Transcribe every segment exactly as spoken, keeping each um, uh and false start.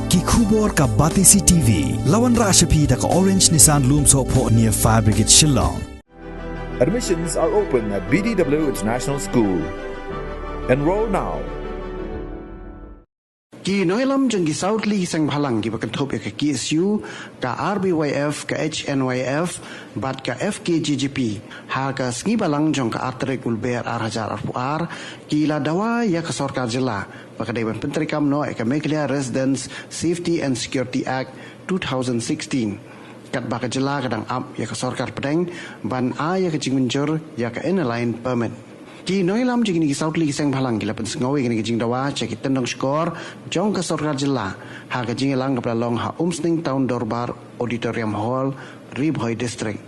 Ki khubor ka Batesi T V. La wanrah sha phi da ka Orange Nissan Lumsohphoh near Fire Brigade Shillong. Admissions are open at B D W International School. Enroll now. Ki nongïalam jong ki saw tylli ki seng bhalang kiba kynthup ïa ka K S U, ka R B Y F, ka H N Y F bad ka F K J G P ha ka sngi Balang jong ka ar tarik u Lber ar hajar arphew ar ki la dawa ïa ka sorkar jylla ba ka dei ban pyntreikam noh ïa ka Meghalaya Residents Safety and Security Act two thousand sixteen. Katba ka jylla ka dang ap ïa ka sorkar pdeng ban ai ïa ka jingmynjur ïa ka Inner Line Permit. Ki nongïalam jong kine ki saw tylli ki seng bhalang ki la pynsngew ïa kane ka jingdawa sha ki tyndong shkor jong ka sorkar jylla ha ka jingïalang kaba la long ha Umsning Town Dorbar Auditorium Hall, Ri Bhoi District.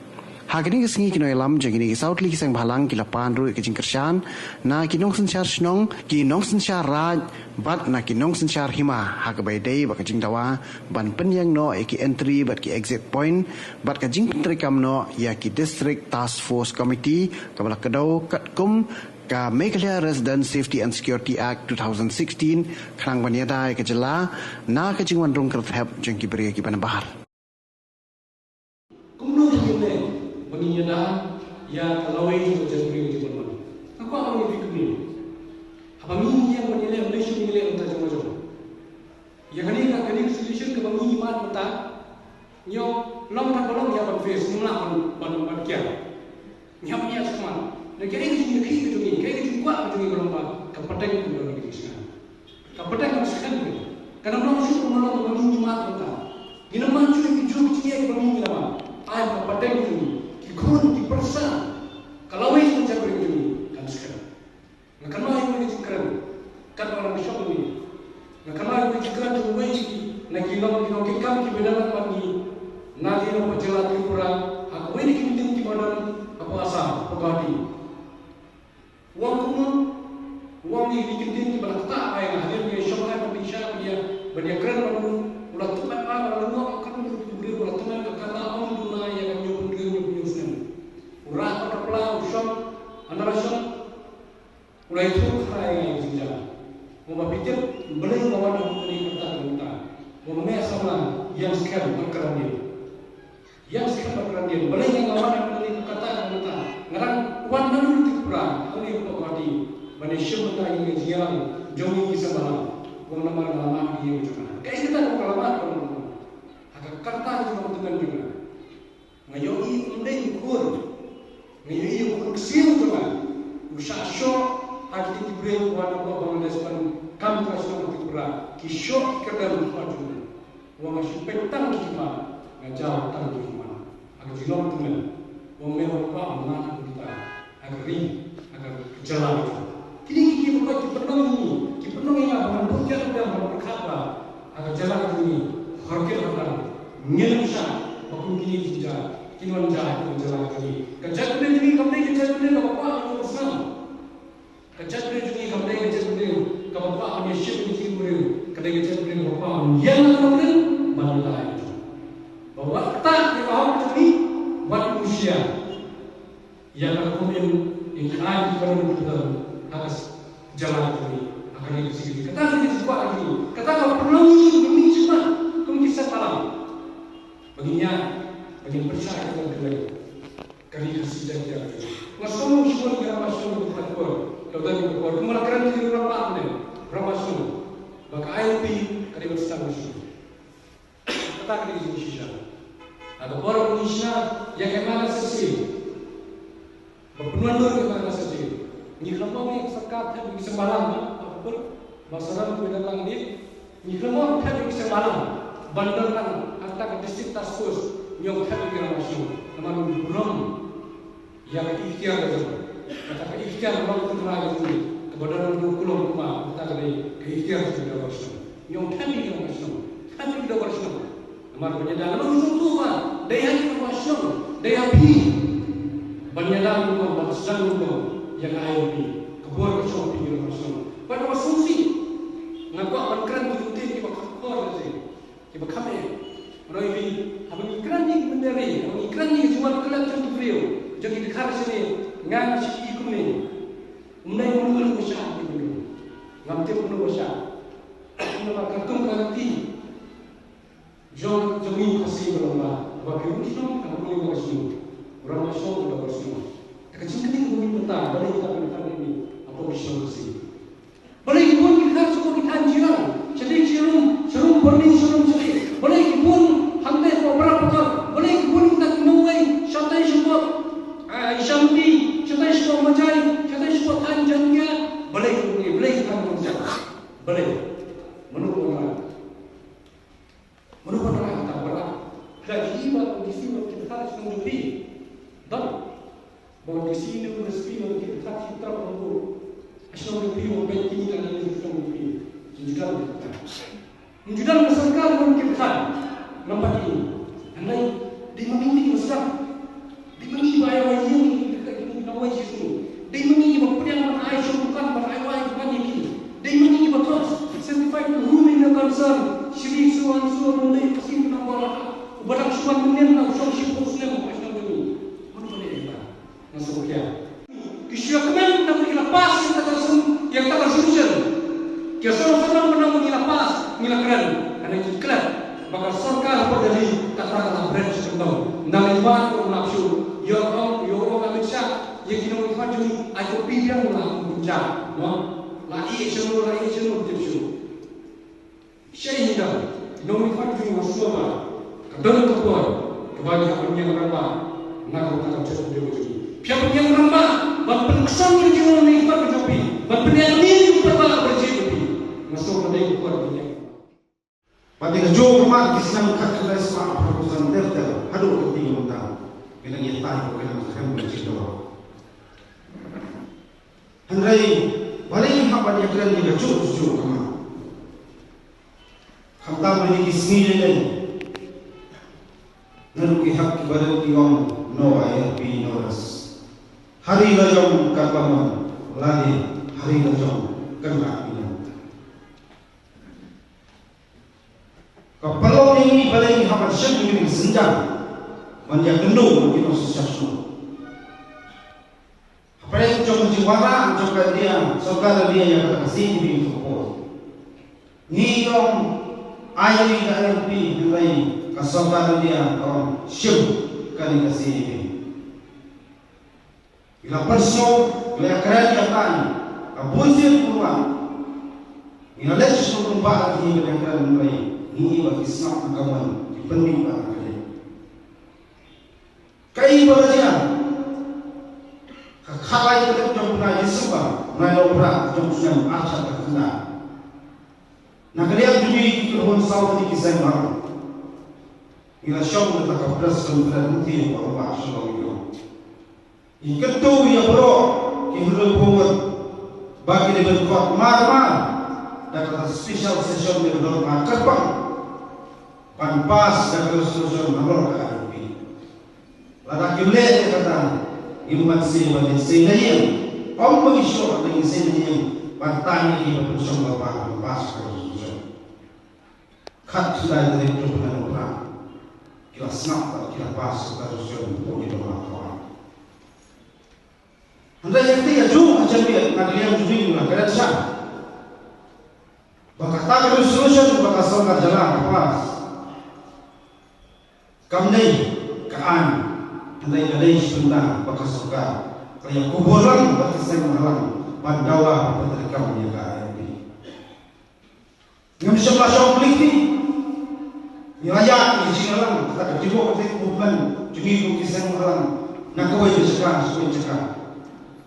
Ha kane ka sngi ki nongïalam jong kine ki saw tylli ki seng bhalang ki la pan ruh ïa ka jingkyrshan na ki nongsynshar shnong, ki nongsynshar raid bad na ki nongsynshar hima ha kaba ïadei bad ka jingdawa ban pynïeng noh ïa ki entry bad ki exit point bad ka jingpyntreikam noh ïa ki District Task Force Committee kaba la kdew katkum ka Meghalaya Resident Safety and Security Act two thousand sixteen khnang ban ïada ïa ka jylla na ka jingwan rung kyrthep jong ki briew kiba nabar. Kumno ba ngin leh ba ngin ïada ïa ka lawei jong ka jaitbynriew jong ngi? Nga kwah ban ïathuh kumne. Haba ngi ïeng ban ïaleh, ym dei shuh ngi leh na ka bynta jong ngi. Ïa kane ka, kane ka situation kaba ngi mad mynta, ngi ong long kaba long ïa ban face, ngim lah ban, ban, ban kiar. Ngi hap ngi ïa sngewman. Na kaei ka jingïakhih ka jong ngi, kaei ka jingkwah ka jong ngi ka long ba ka pateng ka long ka jingshngaiñ. Ka pateng ka skhem ka. Kan ym long shuh kumno kumno ngi mad mynta. Ngin ym mad shuh ïa ki jong ki jingeh kiba ngi ngi la mad. Ai ka pateng jong ngi, ki khun, ki pyrsa, ka lawei jong ka jaitbynriew jong ngi kan skhem. Nga kynmaw ïa kawei ka jingkren katba nga shong hangne. Nga kynmaw ïa kawei ka jingkren jong uwei na ki long, ki long ki kam kiba dang bad ngi na ki long ka jylla Tripura ha kawei na ki meeting kiba dang hapoh Assam, hapoh Guwahati. U ong kumno, u ong ïa kine ki ktien kiba la ktah ba ïa nga hadien ba ïa shong ai ban ïa shah ban ïa, ban ïa kren bad u, u la tymmen ba la lyngngoh ka kyrteng u briew, u la tymmen ka kata ong duna ïa ka hynñiew phew hynriew hynñiew phew hynñiew snem. U rah bad ka pla, u shong ha nala shong, u la ïathuh kata ïa nga ïa ka jingjia. Mo ba phi tip balei nga wan ha kane ka kyrta ka mynta. Mo ba me samla ïeng skhem bad kren ïa. Ïeng skhem bad kren ïa, balei nga wan ha kane ka kyrta ka mynta. Nga dang wan naduh Tripura hangne hapoh Guwahati ban ïashim bynta ïa ka jingïalang jong ngi ki seng bhalang. Wan namar nga la mad ïa ka jong nga. Kaei kata kaba nga la mad, ha ka kyrta ka jong nga, ka tymmen jong nga. Nga ïohi ym dei u khun. Nga ïohi u khun ksiew jong nga u shah shoh ha kito ki briew kiba wan napoh Bangladesh ban kam tra shnong ha Tripura. Ki shoh ki kyrdan khmat jong nga. Wa nga shu peit tang ki khmat, nga jaw tang ki khmat. Ha ka jinglong tymmen, wa me wan kwah ban mad ïa kita ha ka ri, ha ka jylla. Kine ki, ki ba ki pynlong ïa ngi, ki pynlong ïa nga ba ngan bud ïa ka ban pyrkhat ba ha ka jylla ka jong ngi, ha ka kit ha ka, ngin ym shah ba kum kine ki jingjia kin wan jia ha ka jylla ka jong ngi. Ka jaitbynriew jong ngi kam dei ka jaitbynriew kaba kwah ban ïoh basnam. Ka jaitbynriew jong ngi kam dei ka jaitbynriew kaba kwah ban ïashim ïa ki briew, ka dei ka jaitbynriew kaba kwah ban ïeng ha ka nongrim ban ïada ïa ka jong. Ba wat ktah ïa ka hok jong ngi, wat ym shia ïa ka kum ïa ki aiñ ki kynhun ki kynhun ha ka jylla jong ngi, ha ka ri ka city. Kata ka dei ka jingkwah jong ngi, kata ka pynlong ïa ngi, ngi sngewbha kum ki seng bhalang ba ngin ïaid, ba ngin pyrshah ïa ka kylleng ka ri Khasi Jaiñtia. Nga sngew shibun ïa ki rangbah shnong kiba khatkhor, ka don ka por kumba la kren ïa ki rangbah ne, rangbah shnong, ba ka I L P ka dei ban sdang shuh. Kata ka dei ka jingshisha. Ha ka por ba ngi shna ïa ka M R S S A, ba pynwandur ïa ka M R S S A, ngi khlem ong ïa ka sorkar thep ïa ki seng bhalang, ba pur ba saram ki dang lang ne. Ngi khlem ong thep ïa ki seng bhalang ban don lang ha kata ka District Task Force, ngi ong thep ïa ki rangbah shnong. Namar ngi burom ïa ka ikhtiar ka jong, kata ka ikhtiar ka long tynrai ka jong ngi kaba don ruh kulong kumba kata ka dei ka ikhtiar ka jong ki rangbah shnong. Ngi ong thep ïa ki rangbah shnong, thep ïa ki dorbar shnong. Namar ban ïada, nga la ong shuh ba dei ha ki rangbah shnong, dei ha phi ban ïada rukom, ban sdang rukom ïa ka I L P. Ka bor ka shong ha phi ki rangbah shnong. Bad nga sngewsih, nga kwah ban kren ki ktien kiba khatkhor lehse, kiba kham eh. Nga ong ïa phi, haba ngi kren ïa ki mynder ri, haba ngi kren ïa ka jingwan klet jong ki briew, jong ki dkhar shane, nga nga shu ïohi kumne. Ym dei mano mano ba shah ïa ki briew. Ngam tip mano ba shah. Namar katkum ka kti Jong jong ngi Khasi ba long ba ba ki ruh ki nong ka ruh ka shnong. Orang ka shnong ka ba shnong. Te ka jingkylli ka mut mynta balei kita ki than ni hapoh ki shnong Khasi. Balei ki bun ki than sha ki than jong. Shadei sharum, sharum Burni, sharum shadei. Balei ki bun hangtei ko para patar. Balei ki bun kita ki nongwei shatai shapoh. Ah, Shamti, shatai shapoh Majai, shatai shapoh than Jaiñtia. Balei ki bun, balei ki than bun jong. Balei. Mano ko na. Mano ba nang kata ba la. Ka ji ba ko ji si ba ki kata shnong jong phi. Dang. Ba ko ji si ne ko ji si ba ki kata ki trap ko. Shnong jong phi ba phi ki ni ka ni shnong jong phi. Jin jidal ka kata. Jin jidal ka sorkar ba ki kata. Nampak ni. Anai di mami ni ka sorkar. Dei ma ngi ba ai wai ïing ïa ki nongwei shisha. Dei ma ngi ba pdiang ban ai shong dukan ban ai wai dukan ïa ki. Dei ma ngi ba thoh certified to whom it may concern. Shri so and so nongwei ka sim nang ba la. Uba dang shuwa mynnin na u shong shiphew snem ba shnong jong ngi. Mano ba dei ïa ka. Nga sngewkhia. Ki shu ïa kmen tang ki la pass ïa kata ka sum ïa kata ka resolution. Ki shu ïa kmen ba nang ngi la pass ngi la kren. Hynrei ki klet. Ba ka sorkar hapoh Delhi kata ka la bret sha kyndong. Nang i wan ko lap shu. Ïoh ong, ïoh ong Amit Shah, ïa ki nongmihkhmat jong ngi, ai copy biang la kum kumta. Mo? La ïeh sha no, la ïeh sha no, tip shu. Shei hi dang. Ki nongmihkhmat jong ngi nga sngewbha. Ka don ka por kaba ngi hap ban ïeng rangbah. Nga ka ruh nga ka jot jong ngi. Phi hap ban ïeng rangbah ban pynksan ïa ki nongmihkhmat jong phi. Ban pynïaid ïa ki paidbah ba jied ïa phi. Nga sngewbha dei ka por ban ïeng. Bad ïa kajuh ka mat ki snem khatkhyndai spah arphew san ter ter haduh kane mynta. Ki nang ïatai, ki nang kren bad jingdon. Hynrei balei ngim hap ban ïakren ïa kajuh kajuh ka mat? Khamtam ïa ki sngi lei lei. Naduh ki hap ki barit ki ong no I L P, no rest. Hari la jong katba mon, lane hari la jong kynrad ïa. Ka pynlong ïa ngi balei ngi hap ban shim ïa ngi synjam ban ïakynduh bad ki nongshah shnong. Hapdeng jong ka jingwanrah jong ka India, sorkar India ïa ka C A B ka por. Ngi ong ai ïa ngi ka I L P, hynrei ka sorkar India ka ong shim kane ka C A B. Ngi la pynsngew, ngi la ïakren ïa kane. Ka bunsien pynwan. Ngi la leit sha shnong Rangbah la ki ngi la ïakren, hynrei ngi ïohi ba ki sngap na ka mon, ki pynmih ba ka dei. Kaei ba la jia? Ka khatlai tarik jong u bnai December, bnai Nohprah jong u snem arhajar khatkhyndai. Na ka liang jong ngi ki kynhun saw tylli ki seng bhalang, ngi la shong da ka press conference hangtei ha Rangbah Shillong. Ngi kyntu ïa baroh ki hynriewphew ngut ba ki dei ban khot marmar da kata special session, dei ban don markyrpang ban pass da ka resolution halor ka I L P. Lada kim leh ïa kata, ngim banse ban leit sei na ïing. Ym ba ngi shoh, ngi sei na ïing ban tang ïa ki ba pynshong lypa ban pass ka resolution. Khatkhyndai tarik jong u bnai Nohprah ki la sngap bad ki la pass ka resolution hapoh Ri Bhoi Khawai. Hynrei ïa kata ka jong ka jingbieit, na ka liang jong ngi la kren shai ba kata ka resolution ba ka sorkar jylla ka pass kam dei ka aiñ, hynrei ka dei shi bynta ba ka sorkar ka ïa kubur lang bad ki seng bhalang ban dawa ban pyntreikam ïa ka I L P. Ngim shym la shong pynlong. Ngi la ïaid ïa ka jingïalang kata ka Democratic Movement jong ngi kum ki seng bhalang na kawei ka jaka sha kawei ka jaka.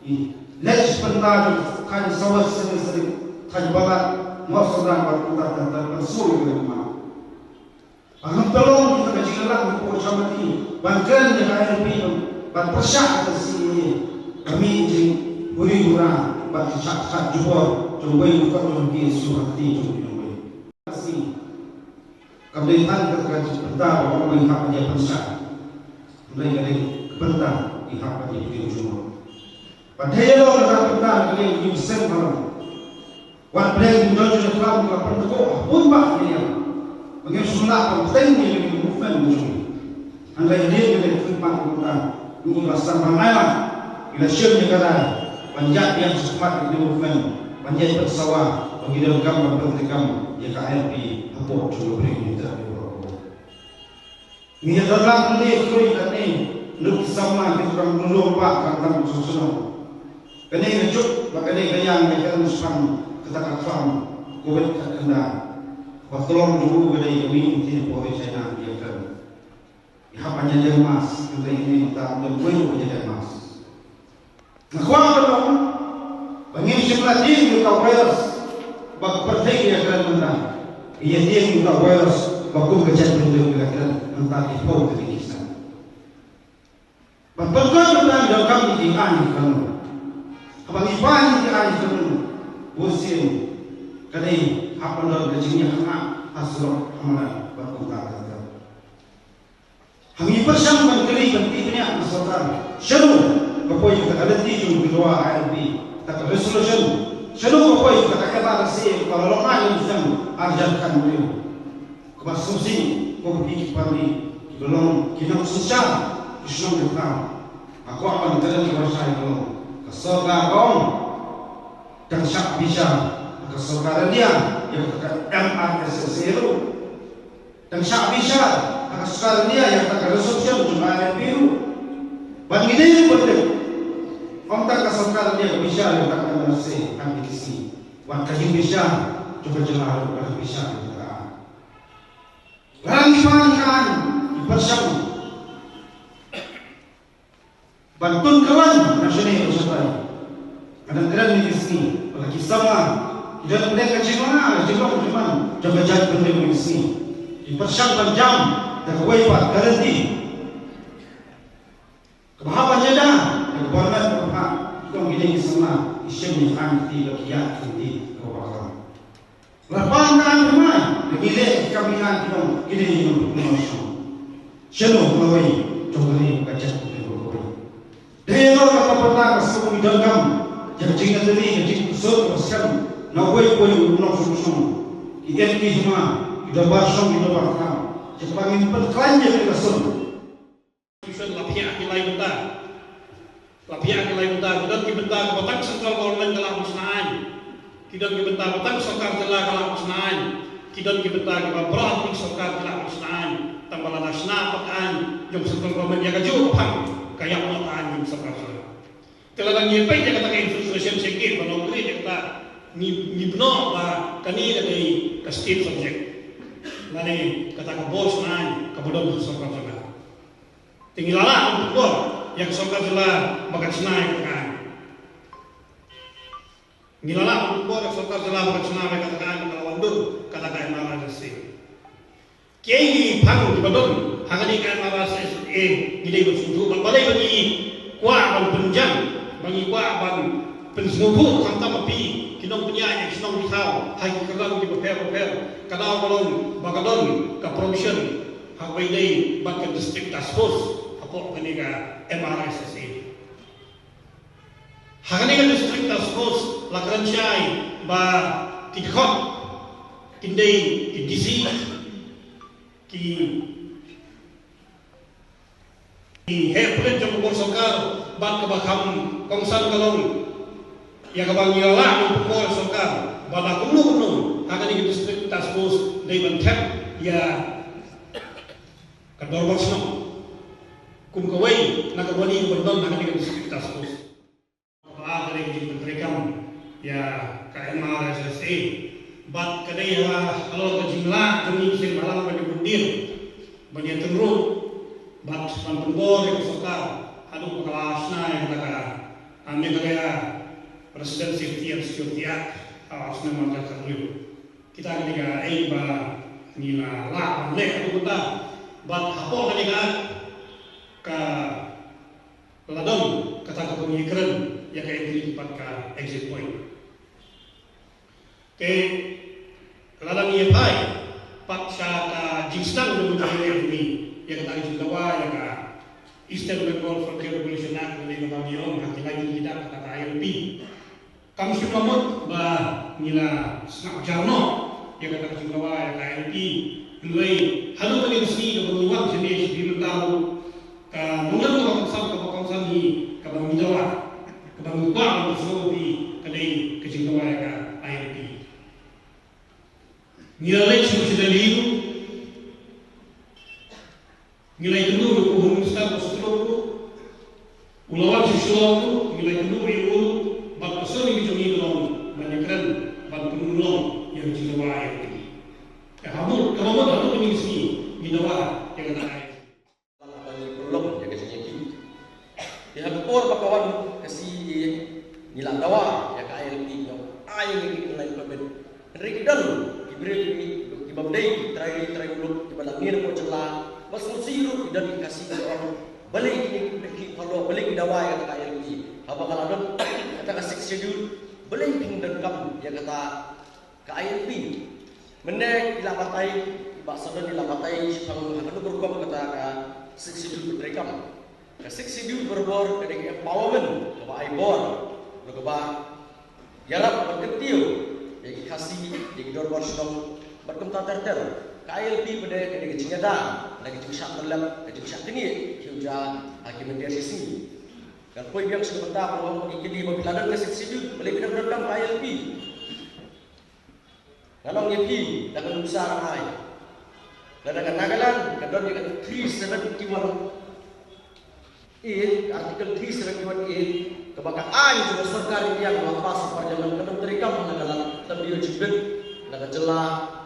Ngi leit sha bynta jong thaiñ Sawat, Sawat, Sawat, thaiñ Balat, Mawsynram bad kumta kumta ban sngewthuh ïa ka mat. Ba ngam pynlong kita ka jingïalang hapoh Chamati ban kren ïa ka I L P, ban pyrshah ïa ka C A A. Ka mih jingpuri pura bad ka shah ka jubor jong uwei u kot jong ki, shu ha kti jong ki nongwei. Ka sngi kam dei tang ka, ka bynta ba ong ba ngi hap ban ïa pyrshah. Hynrei ka dei ka bynta ngi hap ban ïa pyrshah jubor. Bad dei ïa ka bynta ka dei ngi seng bhalang. Wat Blei, ngi don jingïalang, ngi la pyntyngkhuh ha bun bah ki liang. Ba ngim shym lah ban pynbeit ïa ka movement jong ngi. Hynrei hadien ka dei khyrmat ka bynta ngi la sdang ban ai lad, ngi la shim ïa ka rai ban ïaid biang shakhmat ïa ka movement, ban ïaid pynsawa ba ngi donkam ban pyntreikam ïa ka I L P hapoh jong ka bri ngi. Te ïa ka Ngi ïa don lang ne khlem kane, nuk ki samla ki tukang dulung ba kan tam sung sung. Kane ka juk ba kane ka yang ka kan span kata ka klam Covid ka kanda. Ba tlong ju ka dei ka mi ti po China ki kan. Ïa hap ban ïa mask, kan dei ne ta don wei ïa mask. Nga kwah ban ong ba ngin shim la tieng ïa ka virus ba ka pyrthei ka ïa kren mynta. Ïa tieng ïa ka virus ba kum ka jet pynlong ka ïa kren mynta ki phew tylli ki snem. Ban pynkoit mynta ngi donkam ïa ki aiñ ki kanon. Haba ngi pan ïa ki aiñ ki kanon, bunsien ka dei hap ban don ka jingïakhana ha surok ha madan bad kumta kumta. Hangne pyrshang ban kylli ban tip bniah na sorkar. Shano ka poi kata ka lynti jong ki dawa I L P, kata ka resolution? Shano ka poi kata ka M R S A kaba la long ai ïa ki snem arhajar khatwei? Kaba sngewsih ko ki ki party ki ba long ki nongsynshar ki shnong ki thaw. Nga kwah ban kylli ka ba shai ka long ka sorkar ka ong dang shah bishar ka sorkar India ïa kata ka M R S S A ruh. Dang shah bishar ha ka sorkar India ïa kata ka resolution jong I L P ruh. Ban ngi dei ruh ban dei. Ym tang ka sorkar India ka bishar ïa kata ka M R S A ha ki sngi. Wat ka jingbishar jong ka jylla ruh ka bishar ïa kata. Lada ngi pan ka aiñ ngi pyrshang ban tun kawang na shane na shatai. Nga dang kren ïa ki sngi ba la ki samla ki don pdeng ka jinglong ka jinglong jingman jong ka jaitbynriew ïa ki sngi. Ki pyrshang ban jam da kawei pat ka lynti kaba hap ban ïada da ka parliament kaba hap. Ki ong ki dei ki samla ki shem ïa ka aiñ kti ba ki ïa kti kaba bakla. La pan ka aiñ thymmai, la ki leh ki kam ki aiñ ki ong ki dei ki nongpynlong shnong. Shano kawei jong kane ka jaitbynriew kawei? Dei ïa kata ka patta ka sngewbha ngi donkam ïa ka jingïatylli, ka jingkhuslai kaba skhem na uwei pa uwei u nongshong shnong, ki M P thymmai, ki dorbar shnong, ki dorbar thaw, ïa kaba ngin pynkhlaiñ ïa kane ka sur. Constitution la phiah ki lai bynta. La phiah ki lai bynta, ki don ki bynta kiba tang central government ka lah ban shna aiñ. Ki don ki bynta ba tang sorkar jylla ka lah ban shna aiñ. Ki don ki bynta kiba baroh ki sorkar ki lah ban shna aiñ. Tang ba lada shna pat aiñ jong central government ïa kajuh ka phang, ka ïap noh aiñ jong sorkar jylla. Te lada ngi peit ïa kata ka infiltration sha ki ba nongkri ïa kata, ngi, ngi bynnoh ba kane ka dei ka state subject. Lane kata ka bor shna aiñ kaba don ha sorkar jylla. Te ngi la lah ban pynbor ïa ka sorkar jylla ba kan shna ïa kata ka aiñ. Ngi la lah ban pynbor ïa ka sorkar jylla ba kan shna ïa kata ka aiñ, ba ka la wan dur kata ka M R S S A. Kiei ki phang kiba don ha kane ka M R S S A ngi dei ban sngewthuh, bad balei ba ngi kwah ban pynjah, ba ngi kwah ban pynsngewthuh, khamtam ma phi ki nongpynïaid ïa ki shnong ki thaw ha ki kyrdan kiba pher bapher. Ka daw ka long ba ka don ka provision ha kaba ïadei bad ka District Task Force hapoh kane ka M R S S A. Ha kane ka District Task Force la kren shai ba ki dkhot kin dei ki D C, ki, ki heh pulit jong ka bor sorkar, bad kaba kham kongsan ka long ïa kaba ngi la lah ban pynbor ïa ka sorkar ba da kumno kumno ha kane ka District Task Force dei ban thep ïa ka dorbar shnong kum kawei na ka body kaba don ha kane ka District Task Force. Kaba ar ka dei ka jingpyntreikam ïa ka M R S S A. Bad ka dei halor ka jinglah jong ngi shisien ba la ban ïa bynta ban ïa tynruh bad ban pynbor ïa ka sorkar haduh ba ka la shna ïa kata ka, ah, Meghalaya Resident Safety and Security Act ha u snem ar hajar khatwei. Kita ka dei kaei ba ngi la lah ban leh haduh mynta. Bad hapoh kane ka, ka la don kata kaba ngi kren ïa ka entry bad ka exit point. Te lada ngi ïa phai pat sha ka jingsdang jong ka jingïaleh jong ngi ïa kata ka jingdawa ïa ka Eastern Bengal Frontier Regulation Act, lane kaba ngi ong ha ki lai tylli ki dak kata ka I L P. Kam shym la mut ba ngi la sngap jar noh ïa kata ka jingdawa ïa ka I L P. Hynrei haduh kane ka sngi kaba ngi wan shane sha phi mynta ruh, ka nongrim kaba kongsan, kaba kongsan hi kaba ngi dawa, kaba ngi kwah ban pynsngew ïa phi ka dei ka jingdawa ïa ka I L P. Ngi la leit sha Delhi ruh. Ngi la ïakynduh ïa u Home Minister ba sdang ruh, u la wan sha Shillong ruh, ngi la ïakynduh ïa u, bad ka sor ngi jong ngi ka long ban ïakren, ban pynlong ïa ka jingdawa ïa ka. Ka habut, ka habut haduh kine ki sngi ngi dawa ïa ka. Ban pynlong ïa ka jingïakhih. Te ha ka por ba ka wan ka C A A ngi la dawa ïa ka I L P, ngi ong ai ïa ngi ki unemployment. Hynrei ki don ki briew ki, kiba dei ki trai ri trai muluk kiba la mih na ka jylla, ba sngewsih ruh ki don ki Khasi ki ong, balei kine ki, ki pynlong, balei ki dawa ïa kata ka I L P. Haba ka la don kata ka Sixth Schedule, balei phin donkam ïa kata ka I L P. Mynne ki la batai, i Bah Sadon i la batai shaphang ha kano ka rukom kata ka Sixth Schedule ba treikam. Ka Sixth Schedule barabor ka dei ka empowerment kaba ai bor, kaba ïarap ban kyntiew ïa ki Khasi, ïa ki dorbar shnong bad kumta ter ter. Ka I L P pat ka dei ka jingïada na ka jingshah tyllep, ka jingshah knieh, ki uja ha ki mynta shi sngi. Ngan poi biang sha ka bynta ba ki kylli ba phi la don ka Sixth Schedule, balei phi donkam ka I L P. Ngan ong ïa phi da ka nuksa ranai. Lada ka Nagaland ka don ïa ka three seventy-one A, Article three seventy-one A, kaba ka aiñ jong ka sorkar India kaba pass ha Parliament, ka dang treikam ha Nagaland, tang ïoh jingbit na ka jylla,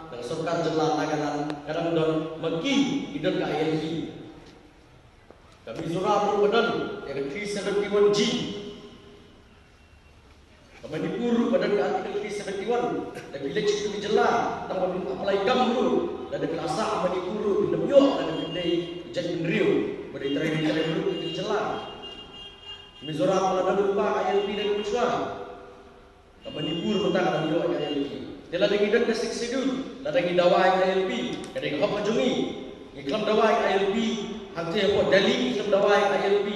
na ka sorkar jylla Nagaland, ka dang don, ma ki ki don ka I L P. Ka Mizoram ruh ka don ïa ka three seventy-one G. Ka Manipur ruh ka don ka Article three seventy-one. Da phi leit sha kito ki jylla, tang ba phin apply kam ruh, lada phi la sah Manipur ruh, phin ym ïoh, lada phi dei jaitbynriew ba dei trai ri trai muluk kito ki jylla. Mizoram ka la don lypa ka I L P da ka mynshwa. Ka Manipur mynta ka dang ïoh ïa ka I L P. Te lada ngi don ka Sixth Schedule, lada ngi dawa ïa ka I L P, ka dei ka hok ka jong ngi. Ngi khlem dawa ïa ka I L P, hangtei hapoh Delhi ngi khlem dawa ïa ka I L P,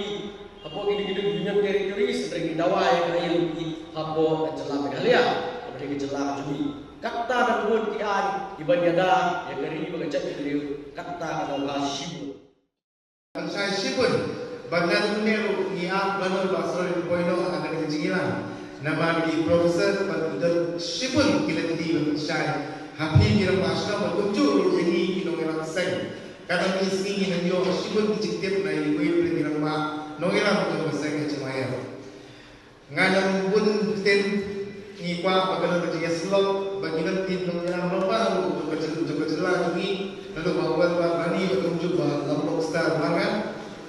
hapoh kine kine ki Union Territories, hynrei ngi dawa ïa ka I L P hapoh ka jylla Meghalaya, kaba dei ka jylla ka jong ngi. Kata dang bun ki aiñ kiban ïada ïa ka ri bad ka jaitbynriew, kata ka daw bha shibun. Pynshai shibun, bad naduh mynne ruh ngi ap lano ba sdang poi noh ha kane ka jingïalang. Namar ki professor bad ki don shibun ki lynti ban pynshai ha phi ki rangbah shnong bad kumjuh ruh ïa ngi ki nongïalam seng. Katto katne sngi ngi nang ïoh shibun ki jingtip na iwei iwei ki rangbah nongïalam jong ka seng H M I L. Nga nang bun ktien, ngi kwah ba ka long ka jingïasyllok ba ngi don ki nongïalam rangbah ruh jong ka jylla, jong ka jylla jong ngi, naduh Bah Wanbah Mani bad kumjuh Bah Lamrockstar Marngar.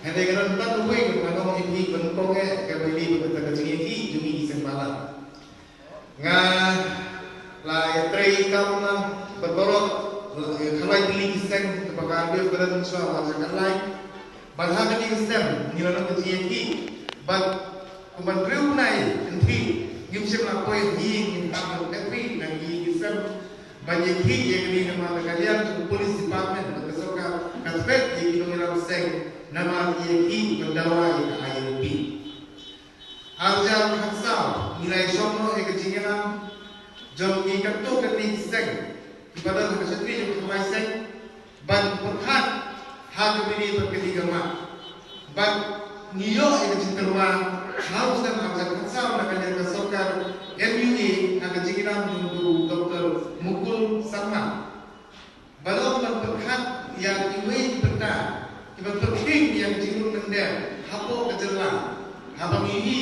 Hynrei nga don tang kawei kaba nga ong ïa phi ban pynkoh eh, kaba ïadei bad kata ka jingïakhih jong ngi ki seng bhalang. Nga la ïatrei kam na bad baroh, la ïa khalai tylli ki seng, kaba ka dei ba don shuwa ba ka khalai. Bad ha kane ka sem ngi la long ka jingïakhih. Bad kumba hynriew bnai hynrei ngim shym la poi hi, ngim hap ban phet hi na ki ïing ki sem. Ban ïakhih ïa kane namar ka liang jong ka police department bad ka sorkar ka thret ïa ki nongïalam seng namar ki ïakhih ban dawa ïa ka I L P. Arhajar khatsaw ngi la ïashong noh ïa ka jingïalang jong ngi katto katne ki seng kiba don ha ka shatri jong ka Tharai Seng ban pyrkhat ha ka bynta bad ka dei ka mat. Bad ngi ïoh ïa ka jingkyrpad ha u snem arhajar khatsaw na ka liang ka sorkar M U A ha ka jingïalang jong u Doctor Mukul Sangma. Ba long ban pyrkhat ïa kiwei ki bynta kiba pyrkhing ïa ka jingrung mynder hapoh ka jylla. Haba ngi ïohi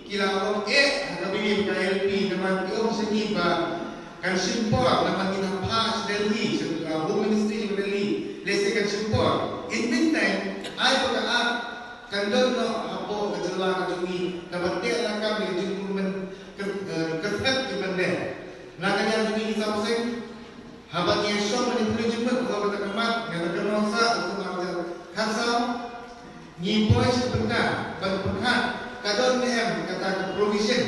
ki la ong eh ha ka bynta ka I L P namar ki ong sha ngi ba kan shim por namar ngi nang phah sha Delhi, sha, uh, Home Ministry jong Delhi. Lehse kan shim por. In meantime ai ba ka art kan don noh hapoh ka jylla ka jong ngi kaba teh lakam ïa ka jingrung myn-, kyrthep, eh, kyrthep ki mynder. Na ka liang jong ngi ki sawseng, haba ngi ïashong bad ngi pynlong jingmut ïa kata ka mat, nga la kynmaw sa ha u snem arhajar khatsaw, ngi poi sha ka bynta ban pyrkhat ka don ne em kata ka provision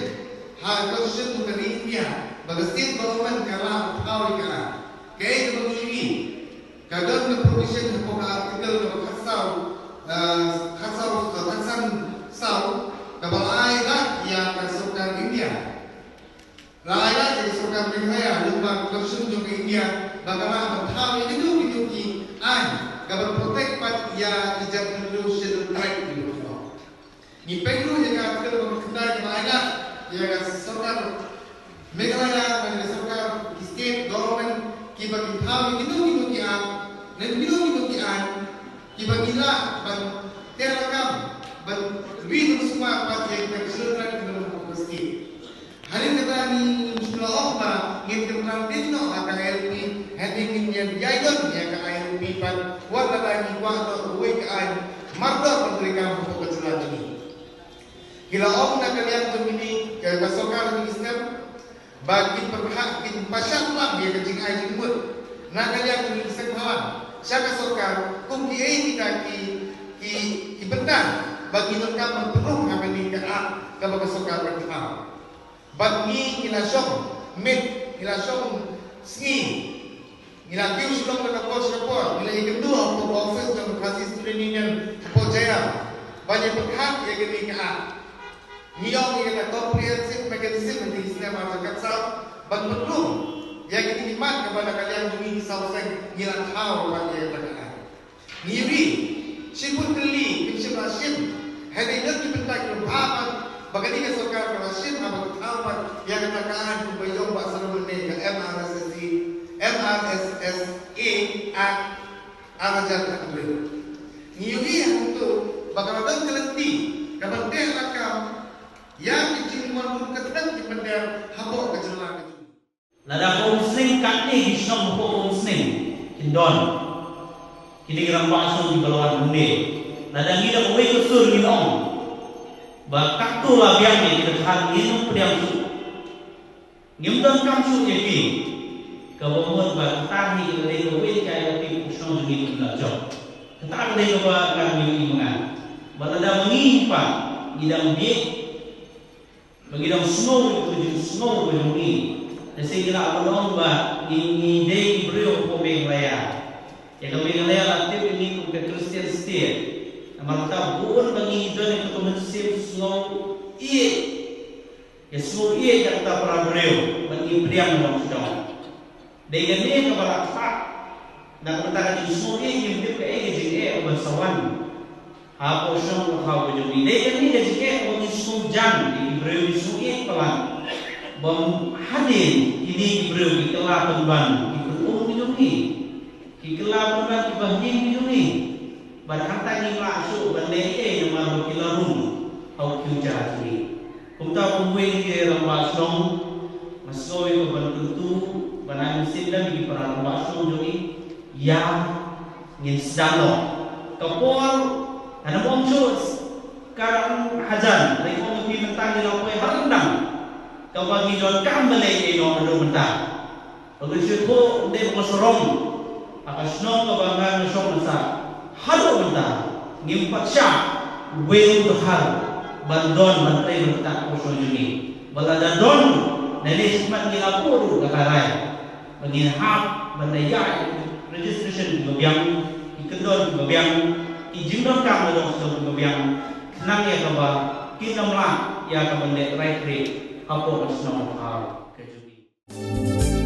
ha ka Constitution jong ka ri India ba ka state government ka lah ban thaw ïa ka. Kaei kaba ngi ïohi, ka don ka provision hapoh ka article kaba khatsaw, eh, khatsaw, eh, khatsan saw, kaba la ai lad ïa ka sorkar India. La ai lad ïa ka sorkar Meghalaya lyngba ka Constitution jong ka India ba ka lah ban thaw ïa kino kino ki aiñ, ka ban protect pat ïa ki jaitbynriew Scheduled Tribe ki ba. Ngi peit ruh ïa ka article ba khyndai kaba ai lad ïa ka sorkar Meghalaya bad ïa ka sorkar ki state government kiba kin thaw ïa kino kino ki aiñ, ne kino kino ki aiñ Kiba ngi lah ban teh lakam ban wi ban sumar pat ïa ka jingïatrei ka jong ka state. Hadien kata ngi shu la ong ba ngin kynran dien noh ha ka I L P, hadien ngin ïa ïaid don ïa ka I L P pat wat la ngi kwah noh uwei ka aiñ mardor ban treikam hapoh ka jylla jong ngi. Ki la ong na ka liang jong kine ka sorkar jong ngi snem ba kin pyrkhat, kin pynshah lam ïa ka jingai jingmut na ka liang jong ngi snem halan sha ka sorkar kum kiei kita ki ki ki bynta ba ki donkam ban pynrung ha kane ka act kaba ka sorkar ban thaw. Bad ngi ngi la shong miet, ngi la shong sngi, ngi la kiew shlong na ka por sha ka por, ngi la ïakynduh hapoh office jong Khasi Student Union hapoh Jaiaw ban ïa pyrkhat ïa kane ka act. Ngi ong ïa ka comprehensive mechanism ha ki snem ar hajar khatsaw ban pynrung ïa kine ki mat kaba na ka liang jong ngi ki saw seng ngi la thaw pat ïa kata ka act. Ngi ri shibun tylli kim shym la shim. Hynrei don ki bynta kiba bha pat ba kane ka sorkar ka la shim haba ka thaw pat ïa kata ka aiñ kumba ong ba sdang mynne ka M R S S A, M R S S A Act ar hajar khatwei. Ngi ri hangto ba ka la don ka lynti kaban teh lakam ïa ki jingwan ruh ka tang ki mynder hapoh ka jylla ka jong ngi. Lada ka umsning katne ki shnong hapoh ka umsning kin don. Kine ki rangbah shnong kiba la wan hangne. Lada ngi da kawei ka sur ngin ong ba katto la biang ïa ki dkhar ngin ym pdiang shuh. Ngim donkam shuh ïa ki. Kaba mut ba kata hi ka dei kawei ka ïa ki shnong jong ngi kin la jop. Kata ka dei kaba ngan ïohi ma nga. Ba lada ma ngi pat ngi dang bieit ba ngi dang sngew ïa ka jingsngew ka jong ngi. Lehse ngi lah ban ong ba ngi, ngi dei ki briew hapoh Meghalaya. Ïa ka Meghalaya la tip ïa ngi kum ka Christian state. Namar kata bun ba ngi don ïa ka mynsiem sngew ïeit. Ïa sngew ïeit ïa kata para briew ba ngi pdiang long sdang. Dei kane kaba la kha na ka bynta ka jingsngew ïeit, ngim tip kaei ka jingeh ban sa wan hapoh shnong ka thaw ka jong ngi. Dei kane ka jingeh kaba ngi sngewjan ïa ki briew, ngi sngew ïeit palat ba hadien kine ki briew ki kylla pynban ki khun um ki jong ngi, ki kylla pynban ki bahaïing ki jong ngi. Bad hangta ngim lah shuh ban leh ei ei namar ba ki la rung ha u future jong ngi. Kumta kumwei ki rangbah shnong, nga sngew ïa ka ban kyntu ban ai mynsiem lem ïa ki para rangbah shnong jong ngi. Ïa ngin sdang noh. Ka por, hana ym ong shuh ka dang hajan, hynrei ong ïa phi mynta ngi la poi ha ryndang kaba ngi donkam ban leh ei ei noh haduh mynta. Ba ngi shu thoh ym dei ba nga sarong ha ka shnong kaba nga nga shong nga sah. Haduh mynta ngim pat shah uwei u dkhar ban don ban trei ban ktah hapoh shnong jong ngi. Ba lada don, nangne shakhmat ngi la buh ruh ka rai ba ngin hap ban da ïaid registration kiba biang, ki kyndon kiba biang, ki jingdonkam na dong shnong kiba biang, khnang ïa kaba kin ym lah ïa ka ban leh rai trei hapoh ka shnong ka thaw ka jong ngi.